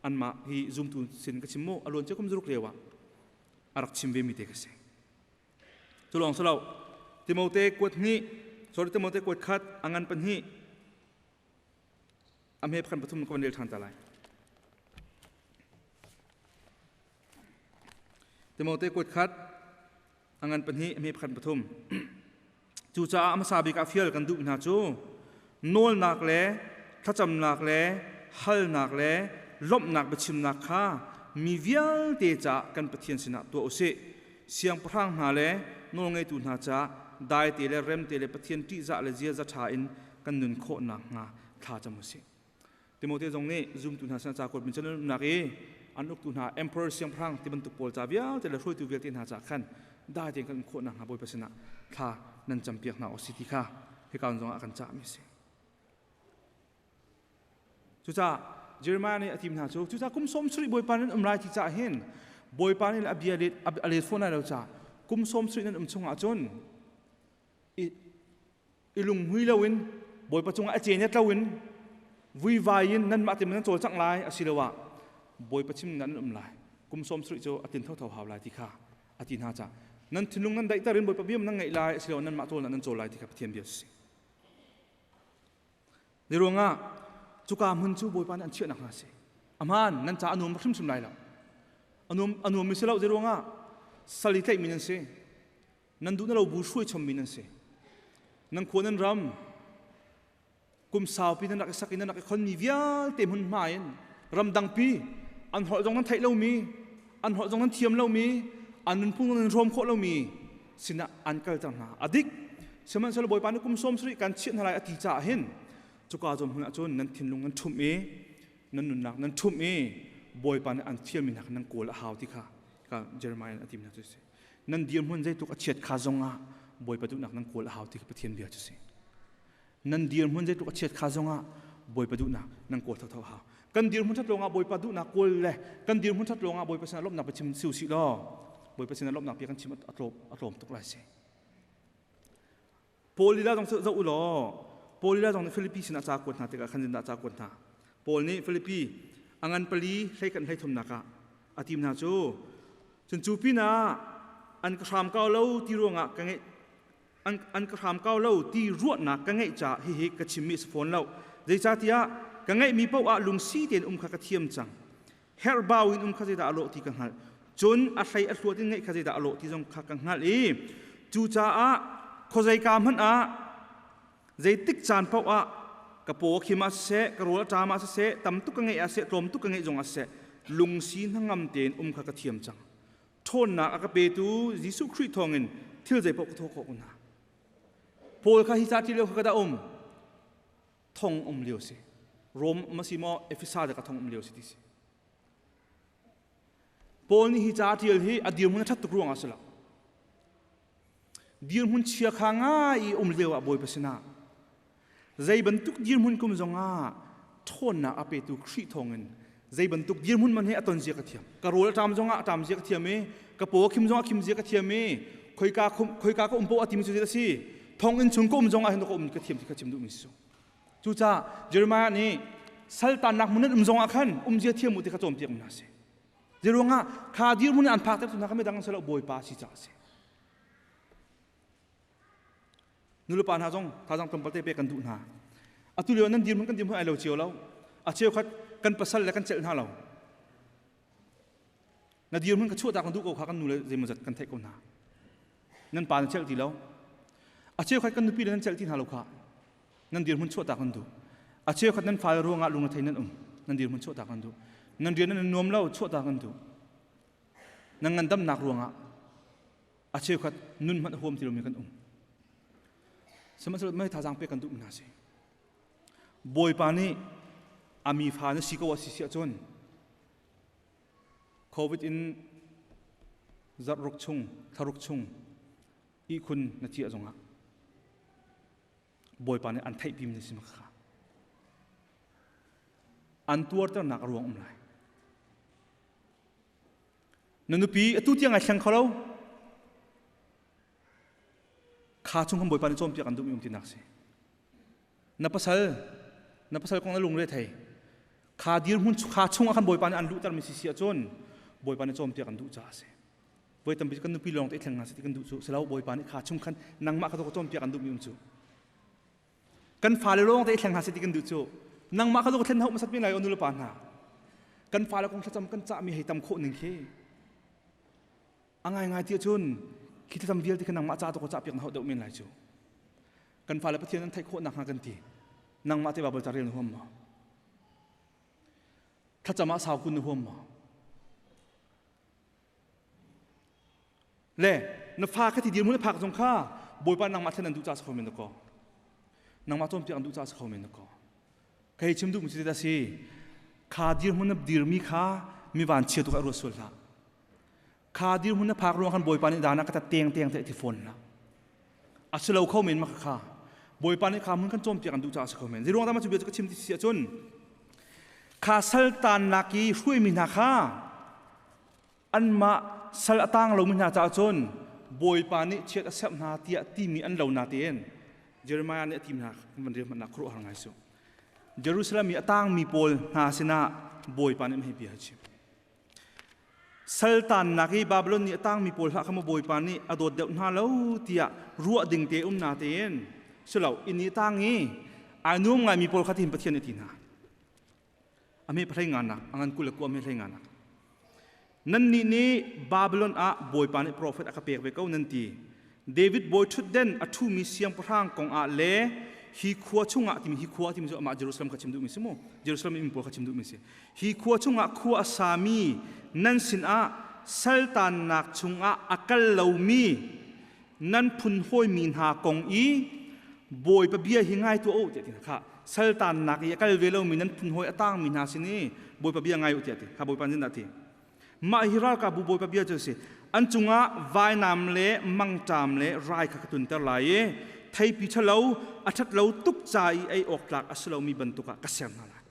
anmah hi zumtu sin ka chim mu a luancia kum zaruk lio ah a rak chim ve mi te ka si. Cu lawng si lo, Timote kuat hnih, sorry Timote kuat khat, a ngan pahnih, a hme pakhat pathum ka van rel ṭhan ta lai. Timote kuat khat, a ngan pahnih, a hme pakhat pathum. Cucaah a hmasa bik ah fial kan duh hna cu nawlnak le thlacamnak le halnak le lawmhnak biachimnak kha mi vialte caah kan Pathian sinah tuah u sih. Siangpahrang hna le nawlngeitu hna caah daite le remte le Pathian ṭihzah le ziaza ṭha in kan nun khawh nakhnga thla cam u sih. Timote zong nih zumtu hna sinah ca kuat mi umnak i an uktu hna emperor siangpahrang ti bantuk pawl ca vialte le hruaitu vialte hna caah khan dai tein kan um khawh nakhnga Bawipa sinah thla nan campiak hna awk si ti kha hika zong ah kan cahmi a si. Cucaah Jeremiah nih a tim hna cu cucaah kum sawm sarih Bawipa nan um lai ti caah hin Bawipa nih a bia let a let fawn lai lo caah kum sawm sarih nan um chungah cun i lunghmui loin Bawipa cungah a cenet loin vuivai in nanmah te nan cawlcangh lai asiloah Bawipa chim nan um lai kum sawm sarih cu a tin thotho hau lai ti kha a ti hna caah nan thinlung nan daihter in Bawipa bia nan ngaih lai asiloah nanmah cawl nan cawl lai ti kha Pathian bia a si. Ni ruangah cuka hmun cu Bawipa nih an chiahnak hna a si. Ahmaan nan ca a nuam hrimhrim lai lo. A nuam mi si lo zei ruangah sal i tlaihmi nan si. Nan duh na lo bu hruai chommi nan si. Nan khua nan ram kum saupi nan rak i sak i nan rak i khonmi vialte hmunhma in ramdangpi an holh zong nan theih lomi an holh zong nan thiam lomi an nunphung nan hrawm khawh lomi sinah an kalter hna a dik sihmanhsehlaw Bawipa nih kum sawm sarih kan chiah hna lai a ti caah hin cuka zawn hmun ah cun nan thinlung nan ṭhumh i nan nunnak nan ṭhumh i Bawipa nih an fialmi hna kha nan kawl a hau ti kha ka Jeremiah a tim hna cu si nan dirhmun zeitluk a chiat kha zongah Bawipa duhnak nan kawl a hau ti kha Pathian bia cu si nan dirhmun zeitluk a chiat kha zongah Bawipa duhnak nan kawl thotho hau kan dirhmun ṭhat lawngah Bawipa duhnak kawl le kan dirhmun ṭhat lawngah Bawipa sinah lawmhnak biachim si usih law Bawipa sinah lawmhnak bia kan chim a tlawm tuk lai si Paul lila zong zoh u law Paul lila zong nih Filipi sinah ca kuat hna tikah khan zindah ca kuat hna Paul nih Filipi a ngan pali hlei kan hlei thumnak ah a tim hna cu cun cu pinah an ka hram kau lo ti ruangah ka ngeih an ka hram kau lo ti ruahnak ka ngeih caah hihi ka chimmi a si fawn lo zeicahtiah ka ngeihmi paoh ah lungsi tein um kha ka thiam cang herhbau in um kha zeidah a lawh ti ka hngalh cun a hlei a hluat in ngeih kha zeidah a lawh ti zong kha ka hngalh i cucaah khuazeika hmanh ah zeitik caan paoh ah ka paw khim ah siseh ka rawl a ṭam ah siseh tam tuk ka ngeih ah siseh tlawm tuk ka ngeih zong ah siseh lungsi hnangam tein um kha ka thiam cang ṭhawnnak a ka petu Jesuh Khrih thawngin thil zeipaoh ka thawh khawh ko hna Paul kha hi ca ti lio kha ka dah um thong um lio si Rom ma si maw Efesa de ka thong um lio si ti si Paul nih hi ca a ṭial hi a dirhmun a ṭhat tuk ruangah a si lo dirhmun chia kha ngai i um lio ah Bawipa sinah zei bantuk dirhmun kum zongah ṭhawnnak a petu Khrih thawngin zei bantuk dirhmun man he a ton zia ka thiam ka rawl a ṭam zongah a ṭam zia ka thiam i ka paw a khim zongah a khim zia ka thiam i khoika khoika ka um poah a timi cu a si thonginn chung ka um zongah hin ka um ka thiam ti kha chim duhmi si cucaah Jeremiah nih saltannak hmun an um zongah khan umzia thiam u ti kha cawnpiak hna si Zeiruangah kha dirhmun an phak ter tu hna kha midang silo Bawipa si caah a si. Nulepa hna zong thazaang tlawmpal te pek kan duh hna. Atu lio nan dirhmun kan dirhmun ai lo cio lo. A cheukhat kan pasal le kan celh hna lo. Na dirhmun ka chuahtak na duh ko kha kan nu le zeimawzat kan theih ko hna. Nan pa na celh ti lo. A cheukhat kan nupi le nan celh ti hna lo kha. Nan dirhmun chuahtak nan duh. A cheukhat nan fale ruangah lungrethei nan um. Nan dirhmun chuahtak nan duh. Nan rian nan nuam lo chuahtak nan duh. Nan ngandamnak ruangah a cheukhat nun hmanh huam ti lomi kan um. Sihmanhsehlaw mei thazaang pek kan duh mi hna si. Bawipa nih a mi fa na si ko a si si ahcun COVID in zarh ruk chung, thla ruk chung ihkhun na ciah zongah Bawipa nih an theihpi mi si kha an tuarternak a ruang um lai. Na nupi atu tiang ai thleng kho lo. Kha chung kan Bawipa nih cawnpiak an duhmi um tinak si. Na pasal, na pasal kong na lungre thei. Kha dirhmun kha chung ah khan Bawipa nih an luhtermi si si ahcun Bawipa nih cawnpiak an duh caah a si. Voi tampi kan nupi lawng te thleng hna si ti kan duh cu silo Bawipa nih kha chung khan nangmah kha ka cawnpiak an duhmi um cu. Kan fale lawng te thleng hna si ti kan duh cu nangmah kha ka thlen hau masat mi lai o nu le pa hna. Kan fale kong thlacam kan cahmi hei tam khawh ning khi a ngaingai ti ahcun khi thlacam vialte kha nangmah ca tu ka cahpiak na hau deuh men lai cu. Kan fale Pathian an theih khawh nakhnga kan ti. Nangmah te Bible ca rel na huam maw? Thlacam ah sau kun na huam maw? Le na fa kha ti dirhmun na phak zong kha Bawipa nangmah thlen an duh caah si kho men ko. Nangmah cawnpiak an duh caah si kho men ko. Kei chim duh mi cu si kha dirhmun na dirmi kha mi van chia tuk ah ruat sual hlah. Kha dirhmun na phak ruang khan Bawipa nih dana ka ta teng teng te ti fawn hlah. A si lo kho men ma kha Bawipa nih kha mun kan cawnpiak an duh caah si kho men. Zeiruang dah mah cu bia cu ka chim ti si ahcun kha saltan lak i hruaimi hna kha anmah sal a tang lomi hna caah cun Bawipa nih chiat a serh hna tiah timi an lo natein Jeremiah nih a ti hna van rel hmanh khuaruahhar ngai su. Jerusalem i a tangmi pawl hna sinah Bawipa nih hei bia a chim. Saltannak i Babylon nih a tangmi pawl hlah kha maw Bawipa nih a dawt deuh hna lo tiah ruah ding te um natein silo inn i tang i ai nuam ngaimi pawl kha tihin Pathian nih a ti hna. A me phalei nganak a ngan 29 a me hlei nganak nannih nih Babylon ah Bawipa nih profet a ka pek ve ko nan ti. David bawi ṭhutden a ṭhumi siangpahrang kong ah le hi khua chungah timi hi khua timi cu amah Jerusalem kha chim duhmi si mu Jerusalem inn pawl kha chim duhmi si hi khua chungah khua a sami nan sinah saltannak chungah a kal lomi nan phun hawimi hna kong i Bawipa bia hi ngai tuah u tiah ti kha saltannak i a kal ve lomi nan phun hawi a tangmi hna sin i Bawipa bia ngai u tiah ti kha Bawipa nih a ti mah hi ralkapbu Bawipa bia cu a si an cungah vainam le mangṭam le rai kha ka tunter lai i theipi ṭhalo a ṭhat lo tuk ca i ei awk tlak a si lomi bantuk ah ka ser hna lai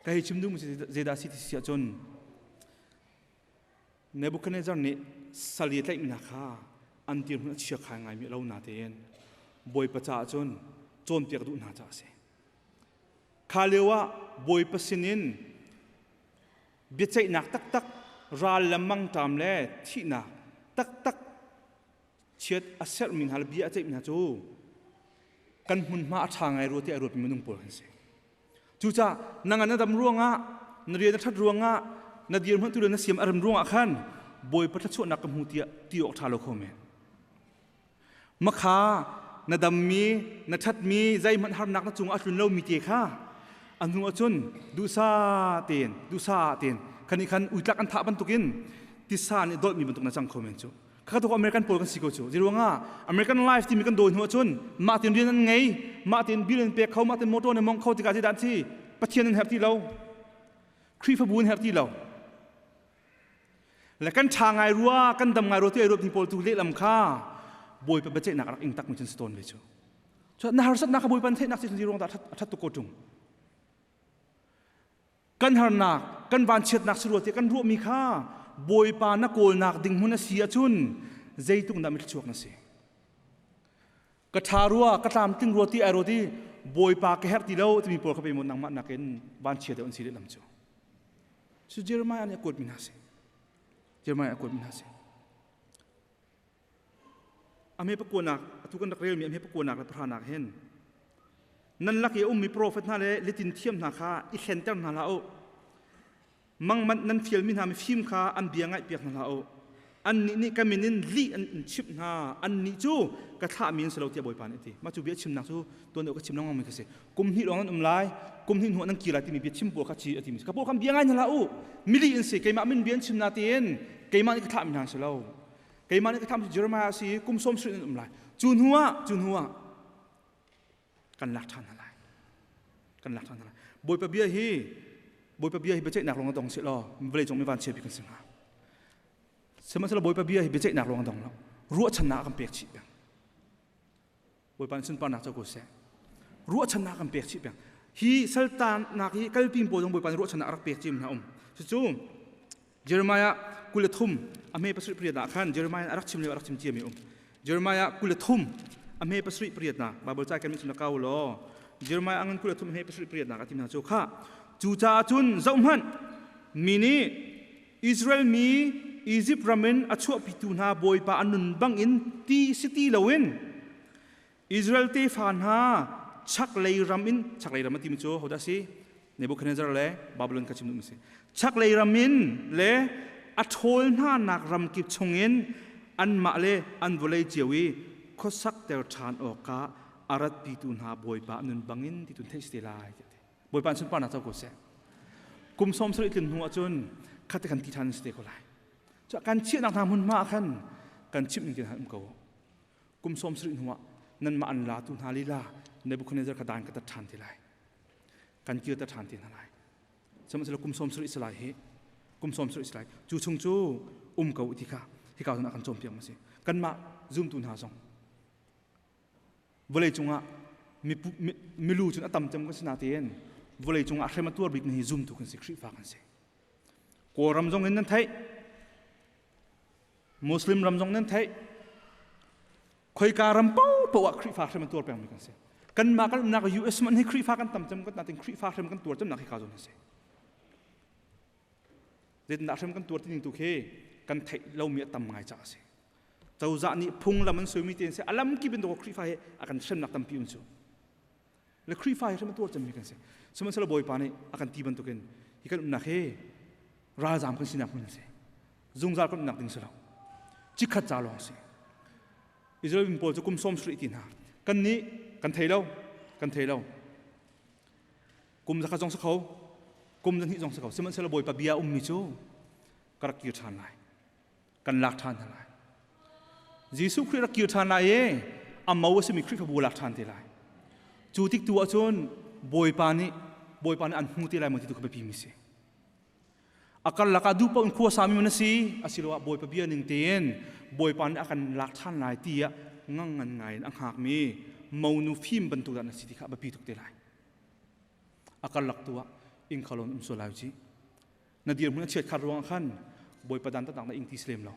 ka hei chim duhmi zeidah si ti si ahcun Nebuchadnezzar nih sal i tlaihmi hna kha an dirhmun a chia-khai ngaimi a lo natein Bawipa caah cun cawnpiak duh hna caah a si. Kha lio ah Bawipa sinin biaceihnak taktak ral le mangṭam le thihnak taktak chiat a serhmi hna le bia a ceihmi hna cu kan hmunhma a ṭha ngai rua tiah a ruatmi minung pawl kan si. Cucaah nang na dam ruangah na rian a ṭhat ruangah na dirhmun tu le na siam a rem ruangah khan Bawipa thluachuahnak ka hmu tiah ti awk ṭha lo kho men. Makha na dammi na ṭhatmi zeihmanh harnak na cungah a tlun lomi te kha a hnu ahcun duhsa tein duhsa tein khan khan uitlak an thah bantukin tisa nih dolhmi bantuk na cang kho men cu. Kha tuk American pawl kan si ko cu. Zeiruangah American life timi kan dawi hnu ahcun mah tin rian an ngei, mah tin bill an pek kho, mah tin motor an mong kho tikah zeidah an si? Pathian an herh ti lo. Khrihfabu an herh ti lo. Le kan ṭha ngai rua, kan dam ngai rua ti ai ruat mi pawl tu lehlam kha Bawipa biaceihnak rak ing tak mi cun si tawn ve cu. Cu na harsatnak kha Bawipa an theihnak si ruang dah a ṭhat tuk ko ṭung. Kan harnak, kan vanchiatnak si rua tiah kan ruahmi kha Bawipa na kawlnak ding hmun a si ahcun zeitluk dah mithluachuak na si. Ka ṭha rua, ka tlamtling rua ti ai ruat i Bawipa ka herh ti lo timi pawl kha pe maw nangmah nakin vanchia deuh an si lehlam cu. Cu Jeremiah nih a kuatmi hna si. Jeremiah a kuatmi hna si. A hme pakuanak, atu kan rak relmi a hme pakuanak le pahranak hin nan lak i a ummi profet hna le litin thiam hna kha i hlenter hna hlah u. Mangmanh nan fialmi hna mifim kha an bia ngaihpiak hna hlah u. Annih nih ka min in lih an in chimh hna. Annih cu ka thlahmi an si lo tiah Bawipa nih a ti. Mah cu bia chimnak cu tuan deuh ka chim lengmang mi kha si. Kum hnih lawng nan um lai, kum hnih hnu ah nan kir lai timi bia chim pawl kha ci a timi si. Ka pawl khan bia ngai hna hlah u. Milih in si, keimah min bia an chim na tiin keimah nih ka thlahmi hna an si lo. Keimah nih ka thlahmi cu Jeremiah a si i kum sawm sarih nan um lai. Cu hnu ah, cu hnu ah kan lak ṭhan hna lai. Kan lak ṭhan hna lai. Bawipa bia hi Bawipa bia hi biaceihnak lawng a dong seh law vawlei cung mi vanchia bik kan si hnga. Sihmanhsehlaw Bawipa bia hi biaceihnak lawng a dong lo. Ruahchannak a kan pek chih peng. Bawipa nih sunparnak co ko seh. Ruahchannak kan pek chih peng. Hi saltanak hi kalpi pawl zong Bawipa nih ruahchannak a rak pek cim hna um. Cucu Jeremiah 23 a hme 78 ah khan Jeremiah a rak chim lio a rak chim ciami um. Jeremiah 23 a hme 78 na Bible ca kan min kau law Jeremiah angan 23 hme 78 nak a tim hna cu kha cucaah cun zohhmanh mi nih Israel mi Izipt ram in a chuahpitu hna Bawipa an nun bangin ti si ti loin Israel tefa hna chaklei ram in chaklei ram a timi cu hodah si Nebuchadnezzar le Babylon kha chim duhmi si chaklei ram in le a ṭhawl hnanak ram kip chungin anmah le an vawlei cio i khuasakter ṭhan awkah a ratpitu hna Bawipa nun bangin ti tun theih si te lai tiah Bawipa sunparnak co ko seh. Kum 70 tlin hnu ahcun khat kan ti ṭhan si te ko lai. Cu kan chiahnak hna hmunhma ah khan kan chimh ning um ko. Kum 70 hnu ah nanmah an latu hna lila Nebuchadnezzar kha dan ka tat ṭhan te lai. Kan kir ta ṭhan te hna lai. Sihmanhsehlaw kum 70 si lai hi kum 70 si lai. Cu chung cu um ko ti kha hika zawn ah kan cawnpiak ma si. Kanmah zumtu hna zong Vawlei cungah milu cun a tam cem kan si natein vawlei cungah hrem a tuar bik mi hi zumtu kan si, Khrihfa kan si. Kawlram zong in nan theih, Muslim ram zong nan theih, khoika ram paohpaoh ah Khrihfa hrem a tuar pengmi kan si. Kanmah kan umnak US man hi Khrihfa kan tam cem kan natin Khrihfa hrem kan tuar cemnak hi ka zawn a si. Zeitindah hrem kan tuar ti ning tu khi kan theih lomi a tam ngai caah a si. Cozah nih phunglam an suimi te si a lam kip in Khrihfa hi a kan hremnak tampi um cu. Le Khrihfa hi hrem a tuar cemmi kan si. Sihmanhsehlaw Bawipa nih a kan ti bantukin hi kan umnak hi ralzaam kan sinak hmun a si. Zungzal kan umnak ding si lo. Chikkhat ca lawng si. Israel mi pawl cu kum 70 ti hna. Kan nih kan thei lo. Kan thei lo. Kum zakhat zong si kho. Kum zahnih zong si kho. Sihmanhsehlaw Bawipa bia ummi cu ka rak kir ṭhan lai. Kan lak ṭhan hna lai. Jesuh Khrih rak kir ṭhan lai i a mo a simi Khrihfabu lak ṭhan te lai. Cu tik tu ahcun Bawipa nih Bawipa nih an hmu te lai maw ti tu kha biapi mi si. A karlak ah duh paoh in khua sami man a si asiloah Bawipa bia ning tein Bawipa nih a kan lak ṭhan lai tiah ngang ngan ngai in a hngakmi monu fim bantuk dah na si ti kha a biapi tuk te lai. A karlak tu ah inn kha lon um sual lai u cih. Na dirhmun a chiat khat ruangah khan Bawipa dan taktak na ing ti si lem lo.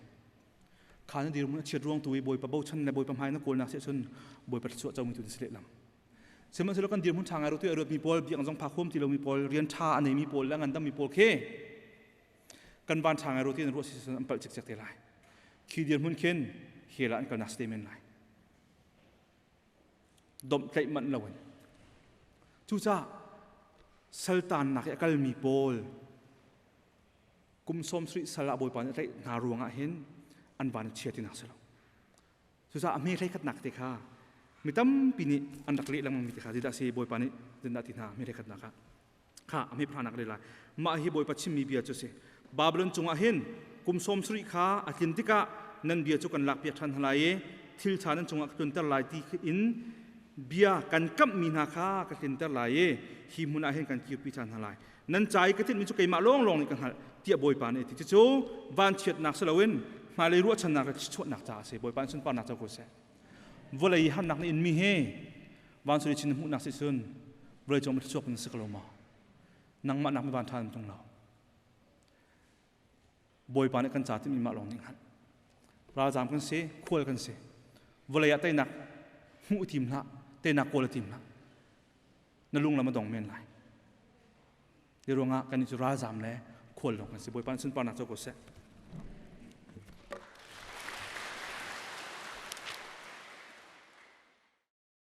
Kha na dirhmun a chiat ruang tu i Bawipa bochan le Bawipa hmai na kawlnak si ahcun Bawipa thluachuah comi tu na si lehlam. Sihmanhsehlaw kan dirhmun ṭha ngai ru tu a ruatmi pawl, biakinn zong phak huam ti lomi pawl, rian ṭha a neimi pawl le ngandammi pawl khi kan van ṭha ngai ru ti an ruah si cun an palh cikcek te lai. Khi dirhmun khin hell ah an kalnak si te men lai. Domhtlaih manh loin. Cucaah saltannak i a kalmi pawl kum 70 sal ah Bawipa nih a tlaih hna ruangah hin an van a chia tinak si lo. Cucaah a hme hlei khatnak te kha mi tampi nih an rak leh lengmang mi te kha zeidah a si Bawipa nih zeidah ti hna hme hlei khatnak ah kha a hme phanak le lai. Mah hi Bawipa chimmi bia cu a si. Babylon cungah hin kum 70 kha a tlin tikah nan bia cu kan lakpiak ṭhan hna lai i thil ṭha nan cungah ka tlunter lai ti in bia kan kamhmi hna kha ka tlinter lai i hi hmun ah hin kan kirpi ṭhan hna lai. Nan ca i ka tinhmi cu keimah lawnglawng nih ka hngalh tiah Bawipa nih a ti. Cucu vanchiatnak si loin hmailei ruahchannak le chuahnak caah a si. Bawipa nih sunparnak co ko seh. Vawlei i harnak na inmi hi vancung i chin na hmuhnak si cun vawlei cung thluachuak na si ko lo maw? Nangmah nak mi van ṭha tung lo. Bawipa nih kan ca timi mah lawng nih hngalh. Ralzaam kan si, khual kan si. Vawlei ah teinak hmuh tim hlah, teinak kawl tim hlah. Na lung lam a dong men lai. Hi ruangah kan cu ralzaam le khual lawng kan si. Bawipa nih sunparnak co ko seh.